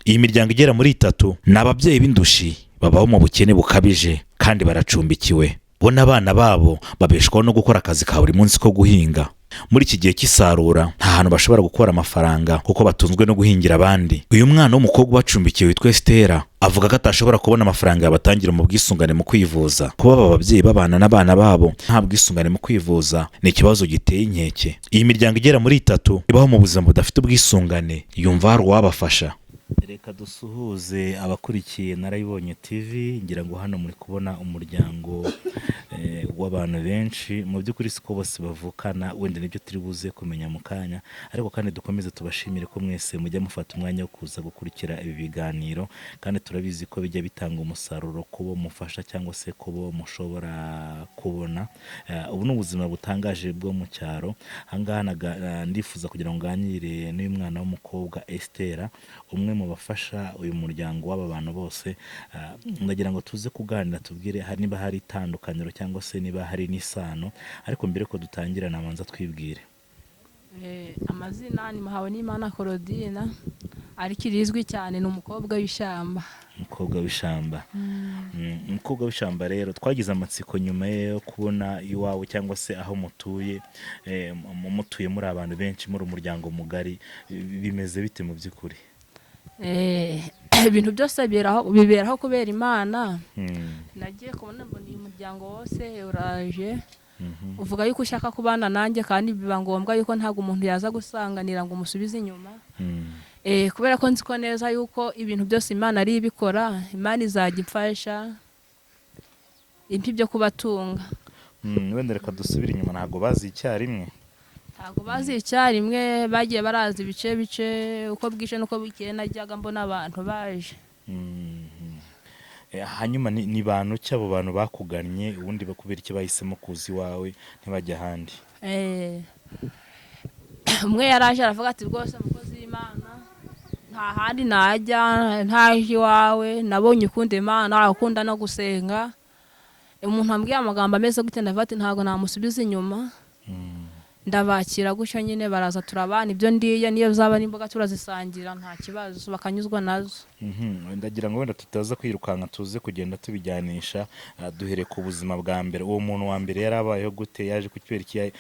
Iyi miryango igera muri itatu ni ababyeyi b'indushi, babaho mu bukene bukabije kandi baracumbikiwe. Bo n'abana babo babeshwaho no gukora akazi ka buri munsi ko guhinga. Muri iki gihe cy'isarura nta hantu bashobora gukura amafaranga kuko batunzwe no guhingira abandi. Uyu mwana w'umukobwa ubacumbikiwe witwa Estera avuga ko atashobora kubona amafaranga yabatangira mu bwisungane mu kwivuza. Kuba aba babyeyi babana n'abana babo nta bwisungane mu kwivuza ni ikibazo giteye inkeke. Iyi miryango igera muri itatu ibaho mu buzima budafite ubwisungane, yumva hari uwabafasha. Reka dusuhuze abakurikiye Narabibonye TV. Ngira ngo hano muri kubona umuryango w'abantu benshi. Mu by'ukuri siko bose bavukana, wenda nibyo turi buze kumenya mu kanya, ariko kandi dukomeze tubashimire ko mwese mujya mufata umwanya wo kuza gukurikira ibi biganiro, kandi turabizi ko bijya bitanga umusaruro kubo mufasha cyangwa se kubo mushobora kubona. Ubu ni ubuzima butangaje bwo mu cyaro. Ahangaha ndifuza kugira ngo nganire n'uyu mwana w'umukobwa Estera, umwe mu bafasha uyu muryango w'aba bantu bose. Ndagira ngo tuze kuganira, tubwire niba hari itandukaniro cyangwa se niba hari n'isano. Ariko mbere ko dutangira, nabanza twibwire. Amazina ni Muhawenimana Korodina, ariko irizwi cyane ni umukobwa w'ishyamba. Umukobwa w'ishyamba. Umukobwa w'ishyamba rero, twagize amatsiko nyuma yo kubona iwawe cyangwa se aho mutuye, mutuye muri abantu benshi, muri umuryango mugari. Bimeze bite mu by'ukuri? Ibintu byose biberaho kubera Imana. Nagiye kubona mbona uyu muryango wose uraje, uvuga yuko ushaka kubana nanjye, kandi biba ngombwa yuko ntabwo umuntu yaza gusanganira ngo umusubize inyuma. Kubera ko nzi ko neza yuko ibintu byose Imana ari ibikora, Imana izajya imfasha impa ibyo kubatunga. Wenda reka dusubire inyuma, ntabwo bazi icyarimwe? Ntabwo bazi icyarimwe, bagiye baraza ibice bice. Uko bwije n'uko bukeye najyaga mbona abantu baje. Hanyuma ni bantu ki abo bantu bakugannye ubundi? Bakubera iki bahisemo kuza iwawe ntibajye ahandi? Umwe yaraje aravuga ati: "Rwose mukozi w'Imana, nta handi najya ntaje iwawe. Nabonye ukunda Imana, ukunda no gusenga." Umuntu ambwiye amagambo ameze gutya, ndavuga ati ntabwo namusubiza inyuma. Ndabakira gutyo nyine, baraza turabana. Ibyo ndiye niyo zaba n'imboga turazisangira, nta kibazo, bakanyuzwa nazo. Ndagira ngo wenda tutaza kwirukanka, tuze kugenda tubijyanisha. Duhere ku buzima bwa mbere. Uwo muntu wa mbere yari abayeho gute? Yaje kubera iki?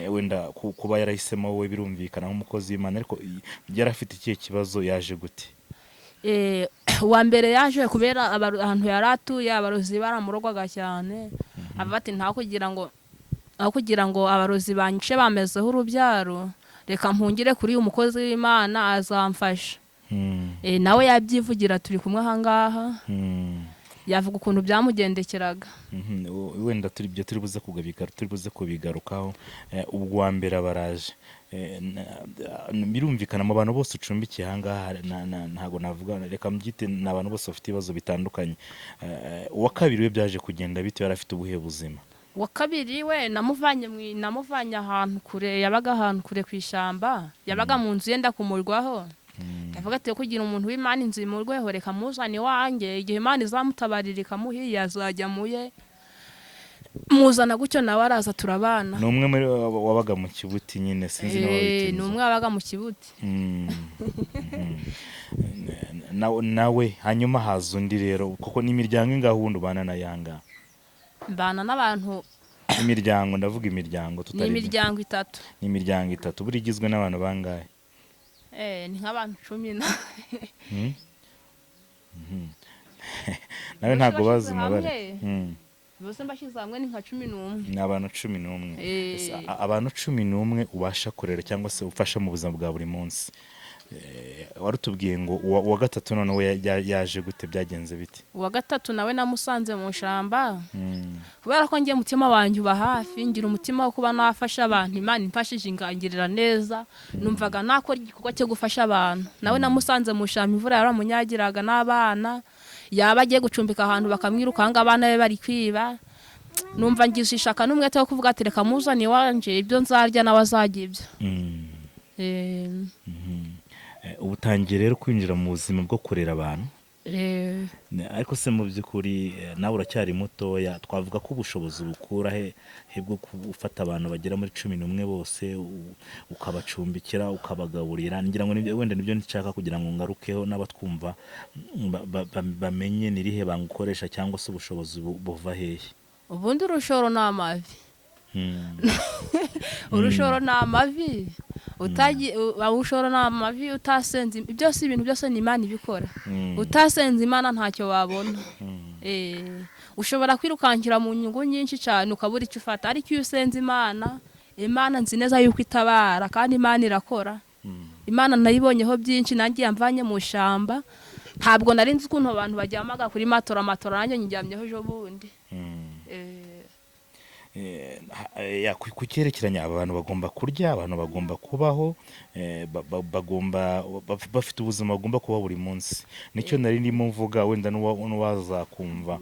Wenda kuba yarahisemo wowe birumvikana nk'umukozi w'Imana, ariko yari afite ikihe kibazo? Yaje gute? Uwa mbere yaje kubera ahantu yari atuye abarozi baramurogwaga cyane. Avuga ati: "Nta kugira ngo aho kugira ngo abarozi banyice bamezeho urubyaro, reka mpungire kuri uyu mukozi w'Imana, azamfasha." Nawe yabyivugira, turi kumwe ahangaha, yavuga ukuntu byamugendekeraga. Wenda turi ibyo turi buze kubigarukaho. Ubwo wa mbere abaraje. Birumvikana mu bantu bose ucumbikiye ahangaha, ntabwo navuga, reka mbyite ni abantu bose bafite ibibazo bitandukanye. Uwa kabiri we byaje kugenda bite? Yari afite ubuhe buzima? Uwa kabiri we namuvanye ahantu kure, yabaga ahantu kure ku ishyamba, yabaga mu nzu yenda kumurwaho. Ndavuga ati: "Kugira umuntu w'Imana inzu imurweho, reka muzane iwanjye. Igihe Imana izamutabarira ikamuhiye, azajya muye." Muzana gutyo, nawe araza turabana. Ni umwe muri wabaga mu kibuti nyine, sinzi niba Ni umwe wabaga mu kibuti. Nawe hanyuma haza undi rero, kuko ni imiryango ingahe ubundi ubana nayo ahangaha? Mbana n'abantu Imiryango, ndavuga imiryango Ni tutari imiryango itatu. Ni imiryango itatu, buri igizwe n'abantu bangahe? Ni nk'abantu cumi na Nawe ntabwo bazi Bose umubare. hamwe. Bose mbashyize hamwe ni nka 11. Ni abantu 11. Eh. Ese abantu 11 ubasha kurera cyangwa se ufasha mu buzima bwa buri munsi, warutubwiye ngo uwa gatatu noneho yaje gute? Byagenze bite? Uwa gatatu nawe namusanze mu ishyamba, kubera ko ngiye umutima wanjye uba hafi, ngira umutima wo kuba nafasha abantu. Imana imfashije ingangirira neza, numvaga nakora igikorwa cyo gufasha abantu. Nawe namusanze mu ishyamba, imvura yaramunyagiraga n'abana, yaba agiye gucumbika ahantu bakamwirukanga, abana be bari kwiba. Numva ngize ishaka n'umwete wo kuvuga ati: "Reka muzane iwanje, ibyo nzarya nawe azajya ibyo." Ubu utangiye rero kwinjira mu buzima bwo kurera abantu. Ariko se mu by'ukuri nawe uracyari mutoya, twavuga ko ubushobozi bukura he bwo gufata abantu bagera muri 11 bose, ukabacumbikira, ukabagaburira? Ngira ngo wenda nibyo nshaka kugira ngo ngarukeho n'abatwumva bamenye ni irihe banga ukoresha cyangwa se ubushobozi buva hehe. Ubundi urushoro ni amavi. Urushoro ni amavi, urushoro ni amavi. Utasenze, byose, ibintu byose ni Imana ibikora. Utasenze Imana ntacyo wabona. Ushobora kwirukankira mu nyungu nyinshi cyane ukabura icyo ufata, ariko iyo usenze Imana, Imana nzi neza yuko itabara, kandi Imana irakora. Imana nayibonyeho byinshi. Nanjye yamvanye mu ishyamba, ntabwo nari nzi ukuntu abantu baryamaga kuri matora. Matora nanjye nyiryamyeho ejo bundi. Ku cyerekeranye aba bantu bagomba kurya, abantu bagomba kubaho, bagomba bafite ubuzima bagomba kuba buri munsi. Nicyo nari ndimo mvuga, wenda n'uwazakumva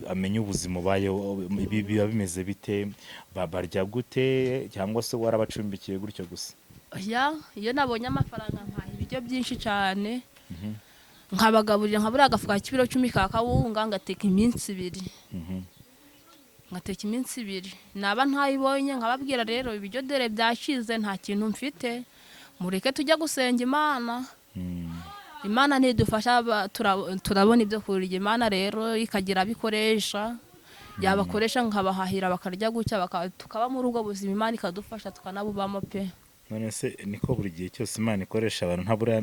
amenye ubuzima ubayeho. Ibi biba bimeze bite? Barya gute, cyangwa se warabacumbikiye gutyo gusa? Ya, iyo nabonye amafaranga nkaha ibiryo byinshi cyane, nkabagaburira nka buriya agafuka k'ibiro 10 ka kawunga, ngateka iminsi 2. Ngateka iminsi 2. Naba ntayibonye nkababwira: "Rero ibiryo dore byashize, nta kintu mfite, mureke tujya gusenga Imana." Imana ntidufasha, turabona ibyo kurya. Imana rero ikagira abikoresha, yabakoresha nkabahahira, bakarya gutya, tukaba muri ubwo buzima. Imana ikadufasha tukanabubamo pe. None se niko buri gihe cyose Imana ikoresha abantu? Nta buriya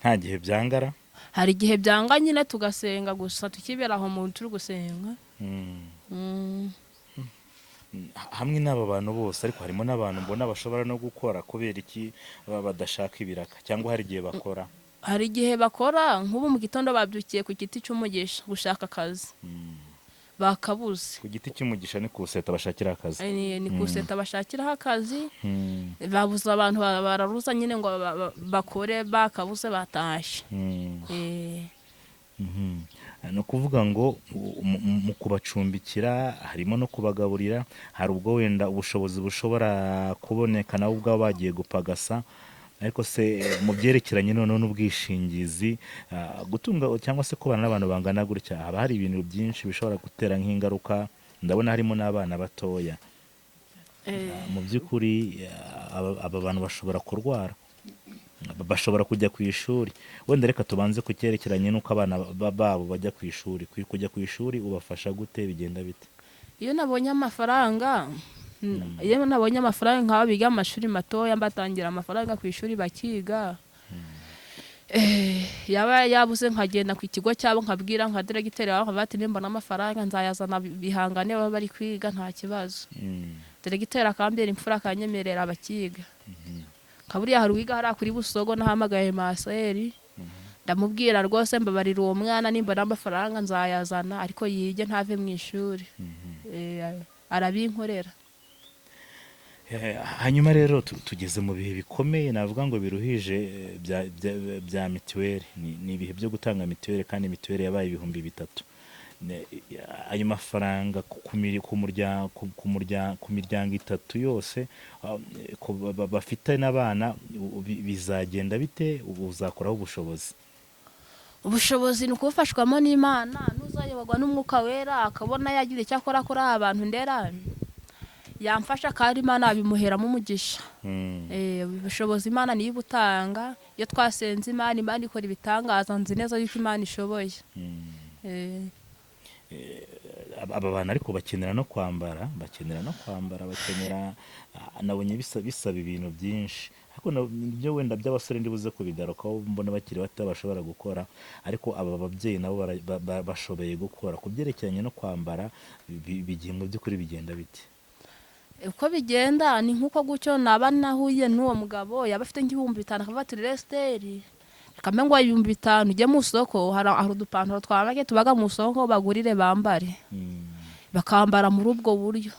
nta gihe byangara? Hari igihe byanga nyine, tugasenga gusa, tukibera aho mu turi gusenga. Hamwe n'aba bantu bose, ariko harimo n'abantu mbona bashobora no gukora. Kubera iki baba badashaka ibiraka, cyangwa hari igihe bakora? Hari igihe bakora. Nk'ubu mu gitondo babyukiye ku giti cy'umugisha gushaka akazi, bakabuze. Ku giti cy'umugisha ni ku seta bashakira akazi? Ni ku seta bashakiraho akazi. Babuze abantu, bararuza nyine ngo bakore, bakabuze, batashye. Ni ukuvuga ngo mu kubacumbikira harimo no kubagaburira. Hari ubwo wenda ubushobozi bushobora kuboneka nabo ubwabo bagiye gupagasa. Ariko se mu byerekeranye noneho n'ubwishingizi, gutunga cyangwa se kubana n'abantu bangana gutya, haba hari ibintu byinshi bishobora gutera nk'ingaruka. Ndabona harimo n'abana batoya. Mu by'ukuri aba bantu bashobora kurwara, bashobora kujya ku ishuri. Wenda reka tubanze ku cyerekeranye n'uko abana babo bajya ku ishuri. Kujya ku ishuri ubafasha gute? Bigenda bite? Iyo nabonye amafaranga, nk'aba biga amashuri matoya, mbatangira amafaranga ku ishuri bakiga. Yaba yabuze nkagenda ku kigo cyabo, nkabwira nka diregiteri wabo, nkavuga ati: "Nimbona amafaranga nzayazana, bihangane baba bari kwiga, nta kibazo." Diregiteri akambera imfura, akanyemerera bakiga. Nka buriya hari uwiga hariya kuri Busogo, nahamagaye maseri, ndamubwira: "Rwose mbabarira, uwo mwana nimbona amafaranga nzayazana, ariko yige ntave mu ishuri." Arabinkorera. Hanyuma rero tugeze mu bihe bikomeye, navuga ngo biruhije, bya mituweli. Ni ibihe byo gutanga mituweli, kandi mituweli yabaye 3000. Ayo mafaranga ku miryango itatu yose, ku bafite n'abana, bizagenda bite? Ubu uzakuraho ubushobozi? Ubushobozi ni ukubufashwamo n'Imana, n'uzayoborwa n'Umwuka Wera akabona yagira icyo akora kuri aba bantu ndera, yamfasha, kandi Imana bimuheramo umugisha. Ubushobozi Imana niyo ibutanga. Iyo twasenze Imana, Imana ikora ibitangaza. Nzi neza yuko Imana ishoboye. Aba bantu ariko bakenera no kwambara, bakenera nabonye bisaba ibintu byinshi. Ariko ibyo wenda by'abasore ndibuze kubigarukaho, mbona bakiri bato bashobora gukora, ariko aba babyeyi nabo bashoboye gukora. Ku byerekeranye no kwambara, bigiye mu by'ukuri bigenda bite? Uko bigenda ni nk'uko gutyo naba nahuye n'uwo mugabo, yaba afite nk'5000, akavuga ati: "Resiteri, reka mbe ngo 5000 ujye mu isoko, hari udupantaro twa make tubaga mu isoko, bagurire bambare." Bakambara muri ubwo buryo.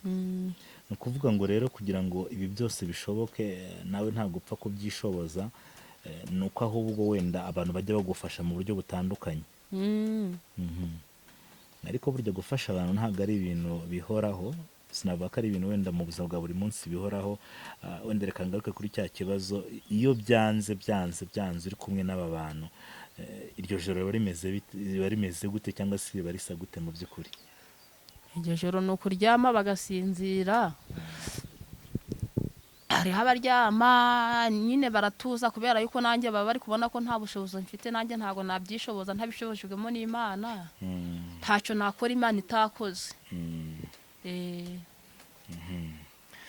Ni ukuvuga ngo rero kugira ngo ibi byose bishoboke, nawe ntabwo upfa kubyishoboza, ni uko ahubwo wenda abantu bajya bagufasha mu buryo butandukanye. Ariko burya gufasha abantu ntabwo ari ibintu bihoraho. Sinavuga ko ari ibintu wenda mu buzima bwa buri munsi bihoraho. Wenda reka ngaruke kuri cya kibazo, iyo byanze byanze byanze uri kumwe n'aba bantu, iryo joro riba rimeze gute cyangwa se riba risa gute mu by'ukuri? Iryo joro ni ukuryama bagasinzira. Hariho abaryama nyine baratuza, kubera yuko nanjye baba bari kubona ko nta bushobozi mfite, nanjye ntabwo nabyishoboza ntabishobojwemo n'Imana. Ntacyo nakora Imana itakoze.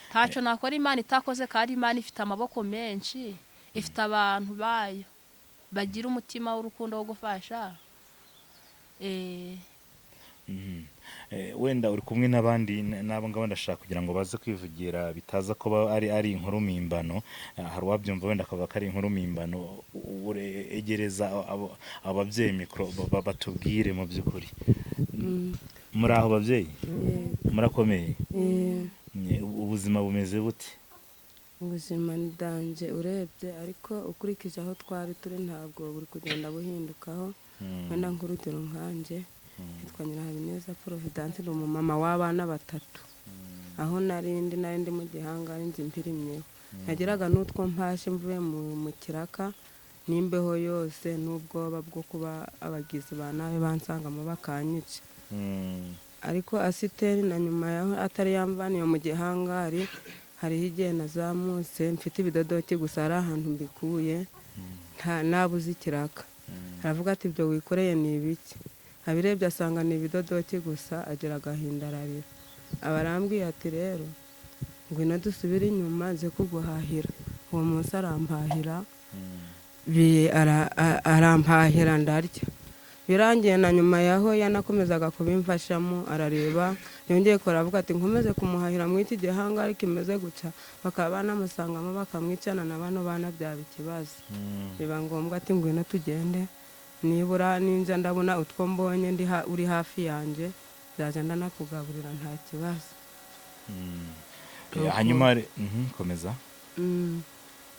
Ntacyo nakora Imana itakoze, kandi Imana ifite amaboko menshi, ifite abantu bayo bagira umutima w'urukundo wo gufasha. Wenda uri kumwe n'abandi n'abo ngabo, ndashaka kugira ngo baze kwivugira bitaza kuba ari inkuru mpimbano. Hari uwabyumva wenda akavuga ko ari inkuru mpimbano. Egereza ababyeyi mikoro batubwire mu by'ukuri. Muri aho babyeyi, murakomeye? Ubuzima bumeze bute? Ubuzima ni danger urebye, ariko ukurikije aho twari turi ntabwo buri kugenda buhindukaho. Wenda nk'urugero nkanjye nitwa Nyirahabineza Providence, ni umumama w'abana 3. Aho nari ndi mu gihanga nzi mpirimyeho, nageraga n'utwo mpashe mvuye mu kiraka n'imbeho yose n'ubwoba bwo kuba abagizi ba nabi bansangamo bakanyica. Ariko Asiteri na nyuma yaho atari yamvaniye mu gihangari, hariho igihe nazamutse mfite ibidodoki gusa, hari ahantu mbikuye nta nabuze ikiraka. Aravuga ati ibyo wikoreye ni ibiki? Abirebye asanga ni ibidodoki gusa, agira agahinda ararira. Aba arambwiye ati rero ngwino dusubire inyuma nze kuguhahira. Uwo munsi arampahira, arampahira ndarya. Birangiye na nyuma yaho yanakomezaga kubimfashamo, arareba yongeye kora avuga ati nkomeze kumuhahira muri iki gihanga ariko imeze gutya, bakaba banamusangamo bakamwicana na bano bana byaba ikibazo. Biba ngombwa ati ngwino tugende, nibura ninjya ndabona utwo mbonye ndi uri hafi yanjye nzajya ndanakugaburira nta kibazo. Hanyuma komeza.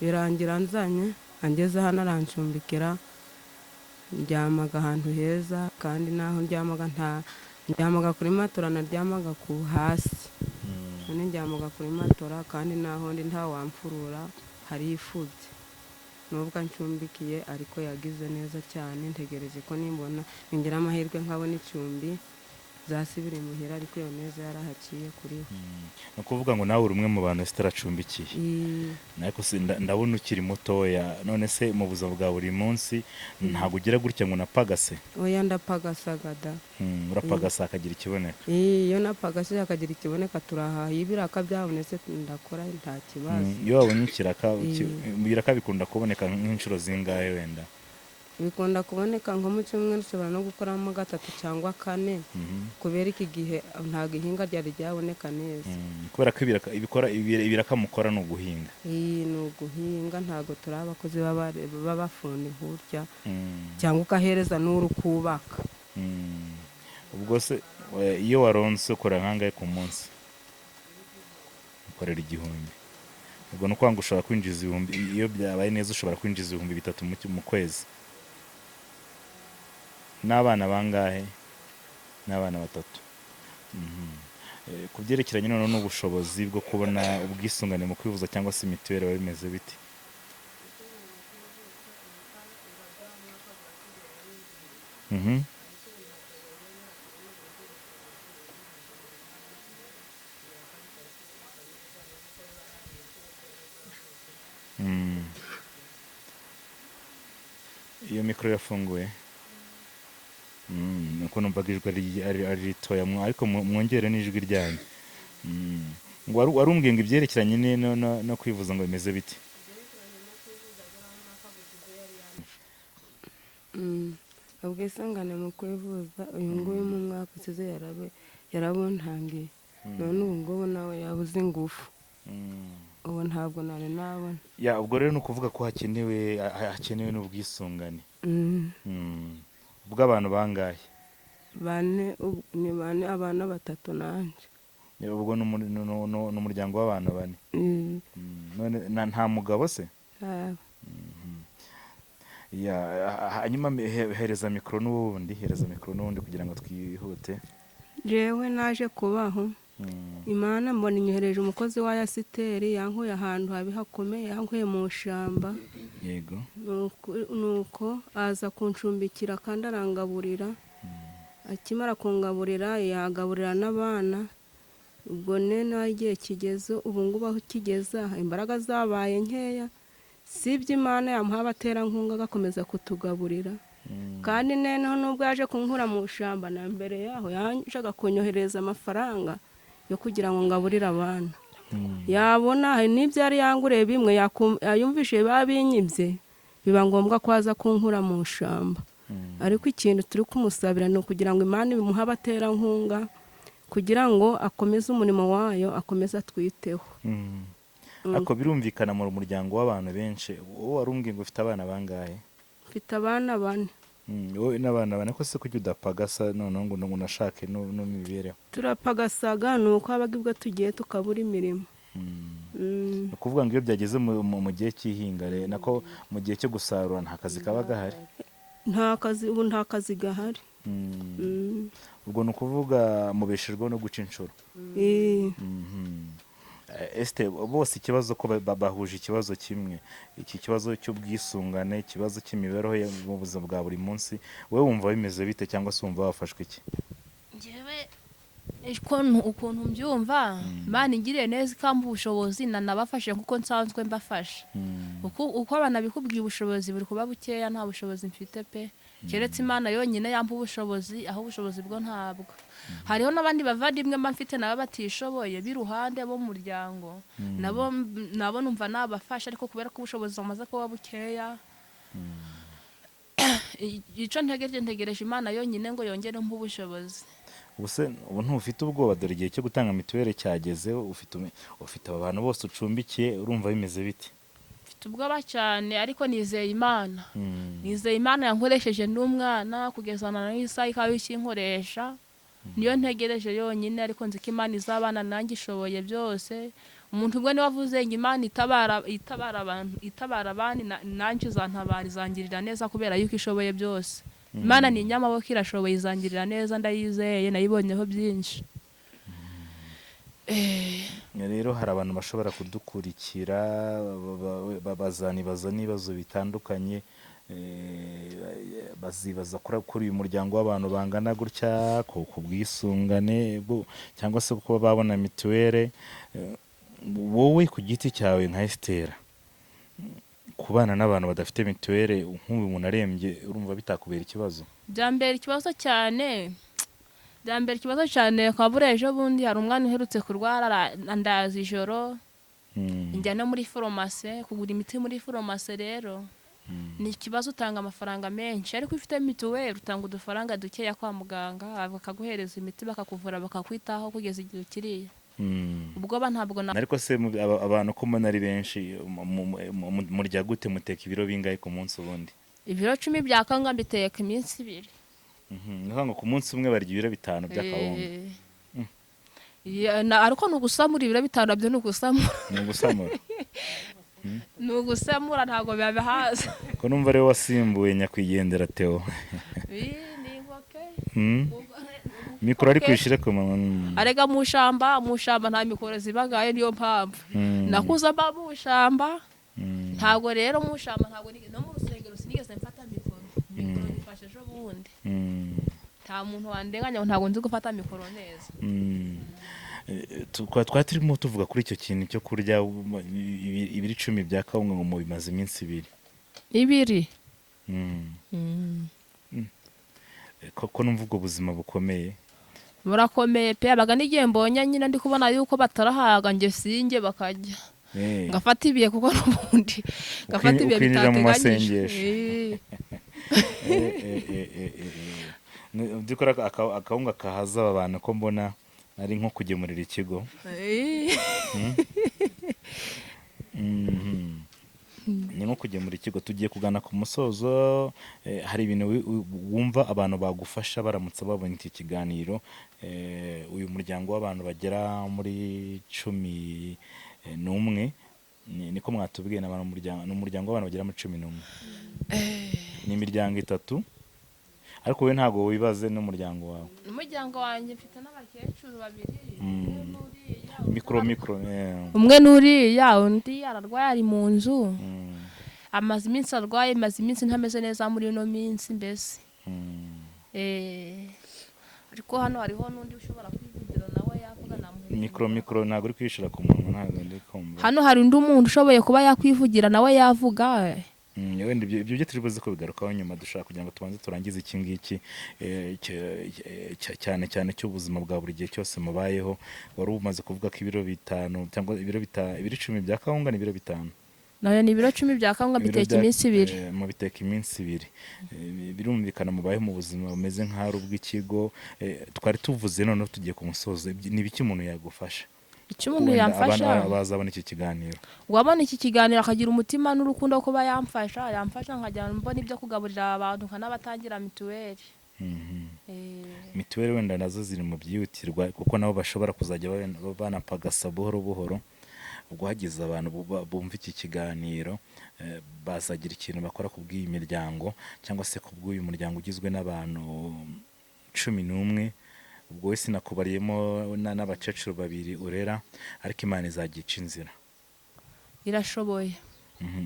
Birangira nzanye angeze hano arancumbikira, ndyamaga ahantu heza, kandi naho ndyamaga nta ndyamaga kuri matora, naryamaga ku hasi. None ndyamaga kuri matora, kandi naho ndi nta wamfurura, hari ifubye nubwo ancumbikiye, ariko yagize neza cyane. Ntegereje ko nimbona ningira amahirwe nkabona icumbi zasubira imuhira, ariko iyo neza yarahaciye kuri we. Ni ukuvuga ngo nawe uri umwe mu bantu Esther acumbikiye? Ariko ndabona ukiri mutoya, none se mu buzima bwa buri munsi ntabwo ugira gutya ngo unapagase? Oya, ndapagasaga da. Urapagasa akagira ikiboneka? Iyo napagase akagira ikiboneka turahaha, iyo ibiraka byabonetse ndakora nta kibazo. Iyo wabonye ikiraka, ibiraka bikunda kuboneka nk'inshuro zingahe wenda? Bikunda kuboneka nko mu cyumweru ushobora no gukoramo 3 cyangwa 4, kubera iki gihe ntabwo ihinga ryari ryaboneka neza. Kubera ko ibiraka mukora ni uguhinga? Iyi ni uguhinga, ntabwo turi abakozi b'abafundi nkurya, cyangwa ukahereza n'uri kubaka. Ubwo se iyo waronse ukora nkangahe ku munsi? Ukorera 1000. Ubwo ni ukuvuga ngo ushobora kwinjiza ibihumbi, iyo byabaye neza ushobora kwinjiza 3000 mu kwezi. N'abana bangahe? N'abana 3. Ku byerekeranye noneho n'ubushobozi bwo kubona ubwisungane mu kwivuza cyangwa se mituweli biba bimeze bite? Iyo mikoro yafunguye? Nuko numvaga ijwi ari ritoya, ariko mwongere n'ijwi ryanyu. Ngo warumbwiye ngo ibyerekeranye no kwivuza ngo bimeze bite? Ubwisungane mu kwivuza uyu nguyu mu mwaka usize yarabuntangiye, none ubu ngubu nawe yabuze ingufu. Ubu ntabwo nari nabona. Ya, ubwo rero ni ukuvuga ko hakenewe n'ubwisungane. Bw'abantu bangahe? Bane, ni bane, abana 3 nanjye. Ubwo ni umuryango w'abantu 4. None nta mugabo se? Ya, hanyuma hereza mikoro n'ubundi, hereza mikoro n'ubundi kugira ngo twihute. Jewe naje kubaho. Imana mbona inyohereje umukozi wa Yasiteri, yankuye ahantu habi hakomeye, yankuye mu ishyamba. Nuko aza kuncumbikira kandi arangaburira. Akimara kungaburira yagaburira n'abana. Ubwo nene igihe kigeze, ubu ngubu aho kigeze aha imbaraga zabaye nkeya, sibyo Imana yamuha abaterankunga agakomeza kutugaburira. Kandi noneho nubwo yaje kunkura mu ishyamba, na mbere yaho yajyaga kunyohereza amafaranga yo kugira ngo ngaburire abana. Yabona hari n'ibyo yari yanguriye bimwe yumvise babinyibye, biba ngombwa ko aza kunkura mu ishyamba. Ariko ikintu turi kumusabira ni ukugira ngo Imana imuhe abaterankunga kugira ngo akomeze umurimo wayo, akomeze atwiteho. Ariko birumvikana mu muryango w'abantu benshi. Wowe wari umbwiye ngo ufite abana bangahe? Mfite abana 4. Wowe n'abana 4, ko se kuki udapagasa noneho ngo unashake n'imibereho? Turapagasaga, ni uko habaga ubwo tugiye tukabura imirimo. Ni ukuvuga ngo iyo byageze mu gihe cy'ihinga, nako mu gihe cyo gusarura, nta kazi kaba gahari? Nta kazi, ubu nta kazi gahari. Ubwo ni ukuvuga mubeshejweho no guca inshuro. Este bose ikibazo ko bahuje ikibazo kimwe, iki kibazo cy'ubwisungane, ikibazo cy'imibereho mu buzima bwa buri munsi, wowe wumva bimeze bite cyangwa se wumva wafashwe iki? Njyewe ukuntu mbyumva, Imana ingiriye neza ikampa ubushobozi nanabafashe kuko nsanzwe mbafasha. Uko abana bikubwiye, ubushobozi buri kuba bukeya, nta bushobozi mfite pe, keretse Imana yonyine yampa ubushobozi, aho ubushobozi bwo ntabwo. Hariho n'abandi bavandimwe mba mfite nabo batishoboye b'iruhande bo mu muryango, nabo numva nabafasha, ariko kubera ko ubushobozi bumaze kuba bukeya, icyo ntegereje Imana yonyine ngo yongere mpe ubushobozi. Ubuse ubu ntufite ubwoba? Dore igihe cyo gutanga mituweli cyageze, ufite aba bantu bose ucumbikiye, urumva bimeze bite? Mfite ubwoba cyane, ariko nizeye Imana. Nizeye Imana yankoresheje n'umwana kugeza na n'isaha ikaba ikinkoresha, niyo ntegereje yonyine. Ariko nzi ko Imana izabana nanjye, ishoboye byose. Umuntu umwe niwe wavuze ngo Imana itabara abantu, itabara abandi, nanjye izantabara, izangirira neza kubera yuko ishoboye byose. Imana ni inyamaboko, irashoboye, izangirira neza, ndayizeye, nayibonyeho byinshi. Rero hari abantu bashobora kudukurikira bazanibaza n'ibibazo bitandukanye, bazibaza kuri uyu muryango w'abantu bangana gutya, ku bwisungane cyangwa se kuba babona mituweli. Wowe ku giti cyawe nka Esther, kubana n'abantu badafite mituweli, nk'ubu umuntu arembye, urumva bitakubera ikibazo? Byambera ikibazo cyane, byambera ikibazo cyane. Kabura ejo bundi hari umwana uherutse kurwara, andaza ijoro, njya no muri farumasi kugura imiti. Muri farumasi rero ni ikibazo, utanga amafaranga menshi, ariko iyo ufite mituweli utanga udufaranga dukeya kwa muganga, bakaguhereza imiti, bakakuvura, bakakwitaho kugeza igihe ukiriye. Ubwoba ntabwo na Ariko se abantu ko mbona ari benshi, murya gute? Muteka ibiro bingahe ku munsi ubundi? Ibiro 10 bya kawunga mbiteka iminsi 2. Ni ukuvuga ngo ku munsi umwe barya ibiro 5 by'akawunga? Ariko ni ugusamura, ibiro 5 nabyo ni ugusamura. Ni ugusamura. Ni ugusamura, ntabwo bibahaza. Ko numva ariwe wasimbuye nyakwigendera Theo? Ni inkoko. Mikoro ariko uyishyire ku munwa. Arega mu shamba, mu shamba nta mikoro zibagaye, niyo mpamvu nakuze mba mu shamba. Ntabwo rero mu shamba, ntabwo no mu rusengero sinigeze mfata mikoro. Mikoro nyifashe ejo bundi. Nta muntu wandenganya ngo ntabwo nzi gufata mikoro neza. Twari turimo tuvuga kuri icyo kintu cyo kurya ibiro 10 bya kawunga ngo mubimaze iminsi 2. 2. Ko numva ubwo buzima bukomeye? Burakomeye pe. Abaga n'igihe mbonye nyine ndi kubona yuko batarahaga, njye sinjye, bakajya ngafata ibihe, kuko n'ubundi ngafata ibihe Ukinjira mu bitateganyije. masengesho. By'ukuri akawunga kahaza aba bantu ko mbona ari nko kugemurira ikigo. Ni nko kugemura ikigo. Tugiye kugana ku musozo. Hari ibintu wumva abantu bagufasha baramutse babonye iki kiganiro, uyu muryango w'abantu bagera muri 11, niko mwatubwiye, ni umuryango w'abantu bagera muri 11, ni imiryango 3, ariko wowe ntabwo wibaze n'umuryango wawe? Umuryango wanjye mfite n'abakecuru babiri. Mikoro mikoro. Umwe n'uriya, undi ararwaye, ari mu nzu, amaze iminsi arwaye, maze iminsi ntameze neza muri ino minsi mbese. Ariko hano hariho n'undi ushobora kwivugira, nawe yavuga, namuha. Mikoro mikoro, ntabwo uri kuyishyira ku munwa, ntabwo ndi kumva. Hano hari undi muntu ushoboye kuba yakwivugira, nawe yavuga. Wenda ibyo turi buze kubigarukaho nyuma. Dushaka kugira ngo tubanze turangize iki ngiki, cyane cyane cy'ubuzima bwa buri gihe cyose mubayeho. Wari umaze kuvuga ko ibiro 5 cyangwa ibiro 10 bya kawunga ni ibiro 5. Nayo ni ibiro 10 bya kawunga. Ibiro mbiteka iminsi 2. Mubiteka iminsi 2. Birumvikana mubayeho mu buzima bumeze nk'aho ari ubw'ikigo. Twari tuvuze, noneho tugiye ku musozo. Ni ibiki umuntu yagufasha? Icyo umuntu Wenda yamfasha, abana bazabona iki kiganiro, uwabona iki kiganiro akagira umutima n'urukundo wo kuba yamfasha, yamfasha nkajya mbona ibyo kugaburira abantu, nkanabatangira mituweli. Mituweli wenda nazo ziri mu byihutirwa, kuko nabo bashobora kuzajya banapagasa buhoro buhoro. Ubwo hagize abantu bumva iki kiganiro, bazagira ikintu bakora ku bw'iyi miryango cyangwa se ku bw'uyu muryango ugizwe n'abantu 11. Ubwo we sinakubariyemo n'abakecuru babiri urera, ariko Imana izagica inzira. Irashoboye.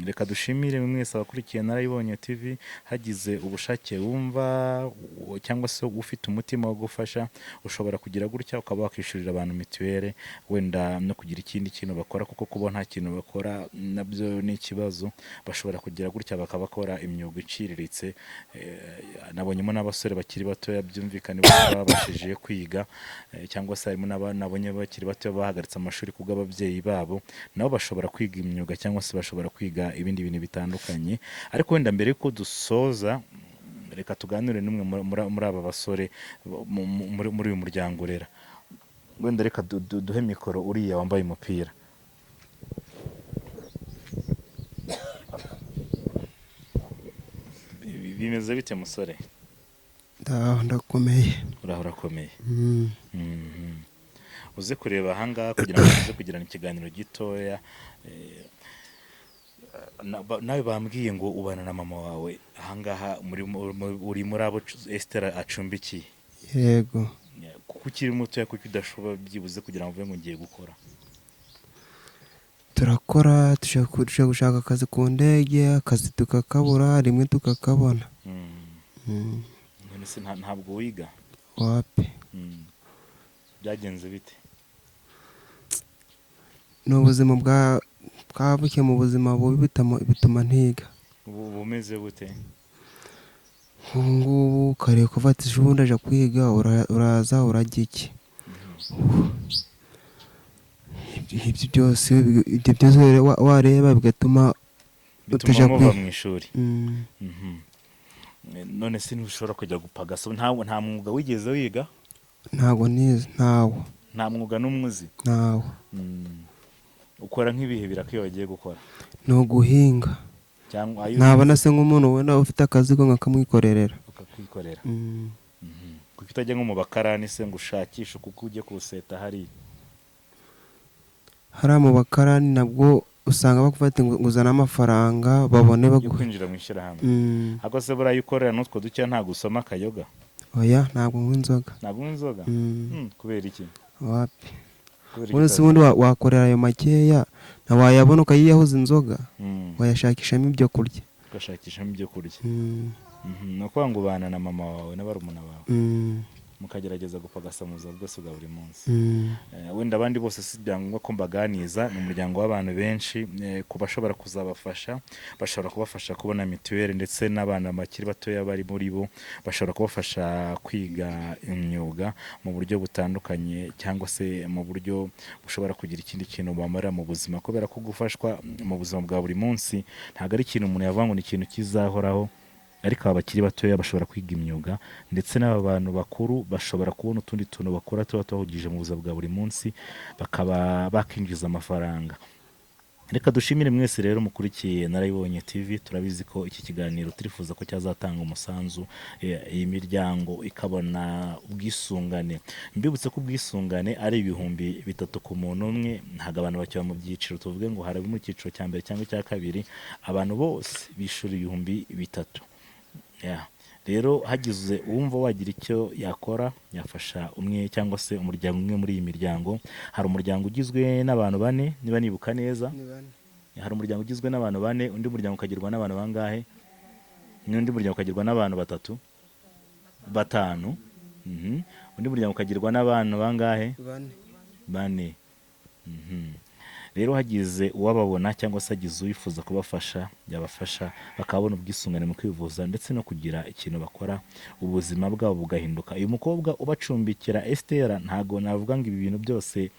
Reka dushimire mwese abakurikiye Narayibonye TV. Hagize ubushake wumva cyangwa se ufite umutima wo gufasha, ushobora kugira gutya ukaba wakishyurira abantu mituweli, wenda no kugira ikindi kintu bakora, kuko kuba nta kintu bakora nabyo ni ikibazo. Bashobora kugira gutya bakaba bakora imyuga iciriritse. Nabonyemo n'abasore bakiri batoya, byumvikane ko babashije kwiga, cyangwa se harimo nabonye bakiri batoya bahagaritse amashuri kubw'ababyeyi babo. Nabo bashobora kwiga imyuga cyangwa se bashobora kwiga ibindi bintu bitandukanye. Ariko wenda mbere yuko dusoza, reka tuganire n'umwe muri aba basore muri uyu muryango urera. Wenda reka duhe mikoro uriya wambaye umupira. Bimeze bite musore? Ndaho, ndakomeye. Uraho, urakomeye? Uze kureba ahangaha kugira ngo tuze kugirana ikiganiro gitoya. Nawe bambwiye ngo ubana na mama wawe ahangaha, uri muri abo Esther acumbikiye? Yego. Kuko ukiri mutoya, kuko udashobora byibuze kugira ngo uvuge ngo ngiye gukora? Turakora, tujya gushaka akazi ku ndege, akazi tukakabura, rimwe tukakabona. None se ntabwo wiga? Wapi. Byagenze bite? Ni ubuzima bwa twavukiye mu buzima bubi, bituma ntiga. Ubu bumeze bute? Ubu ngubu kare kuva ati ejo bundi aja kwiga, uraza urajya iki? Ibyo byose wareba bigatuma bituma utajya muva kwiga. mu ishuri. None se ntushobora kujya gupagasa? Nta mwuga wigeze wiga? Ntabwo nize, ntawo. Nta mwuga n'umwe uzi? Ntawo. Ukora nk'ibihe biraka iyo wagiye gukora? Ni uguhinga. Cyangwa ayo Nabona se nk'umuntu wenda ufite akazigo nkakamwikorerera. Ukakwikorera. Kuko utajya nko mu bakarani se ngo ushakishe kuko ujye kuwuseta hariya? Hariya mu bakarani nabwo usanga bakufata ngo uzane amafaranga babone yo baguhe kwinjira mu ishyirahamwe. Ariko se buriya iyo ukorera n'utwo duke, ntabwo usoma akayoga? Oya, ntabwo nywa inzoga. Ntabwo unywa inzoga? Kubera iki? Wapi. Kubera iki Ubundi se utazi? ubundi wakorera ayo makeya ntiwayabona ukayiyahuza inzoga? Wayashakishamo ibyo kurya. Ugashakishamo ibyo kurya. Ni ukuvuga ngo ubana na mama wawe na barumuna bawe, mukagerageza gupagasa mu buzima bwose bwa buri munsi. Wenda abandi bose si byangombwa ko mbaganiza, ni umuryango w'abantu benshi. Ku bashobora kuzabafasha, bashobora kubafasha kubona mituweli, ndetse n'abana bakiri batoya bari muri bo bashobora kubafasha kwiga imyuga mu buryo butandukanye, cyangwa se mu buryo bushobora kugira ikindi kintu bamarira mu buzima, kubera ko gufashwa mu buzima bwa buri munsi ntabwo ari ikintu umuntu yavuga ngo ni ikintu kizahoraho. Ariko aba bakiri batoya bashobora kwiga imyuga, ndetse n'aba bantu bakuru bashobora kubona utundi tuntu bakora tuba tubahugije mu buzima bwa buri munsi, bakaba bakinjiza amafaranga. Reka dushimire mwese rero mukurikiye Narayibonye TV. Turabizi ko iki kiganiro turifuza ko cyazatanga umusanzu, iyi miryango ikabona ubwisungane. Mbibutse ko ubwisungane ari 3000 ku muntu umwe. Ntabwo abantu bakiba mu byiciro, tuvuge ngo hari mu cyiciro cya mbere cyangwa icya kabiri. Abantu bose bishyura 3000. Yeah. Rero hagize uwumva wagira icyo yakora, yafasha umwe cyangwa se umuryango umwe muri iyi miryango. Hari umuryango ugizwe n'abantu bane, niba nibuka neza. Ni bane. Hari umuryango ugizwe n'abantu bane, undi muryango ukagirwa n'abantu bangahe? N'undi muryango ukagirwa n'abantu batatu, batanu. Undi muryango ukagirwa n'abantu bangahe? Bane. Bane. Rero hagize uwababona cyangwa se hagize uwifuza kubafasha, yabafasha bakabona ubwisungane mu kwivuza ndetse no kugira ikintu bakora, ubuzima bwabo bugahinduka. Uyu mukobwa ubacumbikira, Estera, ntago navuga ngo ibi bintu byose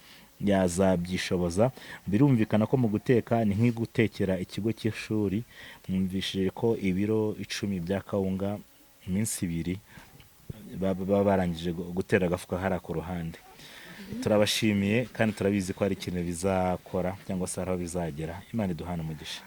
yazabyishoboza. Birumvikana ko mu guteka ni nk'igutekera ikigo cy'ishuri. Mwumvishije ko ibiro 10 bya kawunga iminsi 2 baba barangije gutera agafuka hariya ku ruhande. Turabashimiye kandi turabizi ko hari ikintu bizakora cyangwa se hari aho bizagera. Imana iduhana umugisha.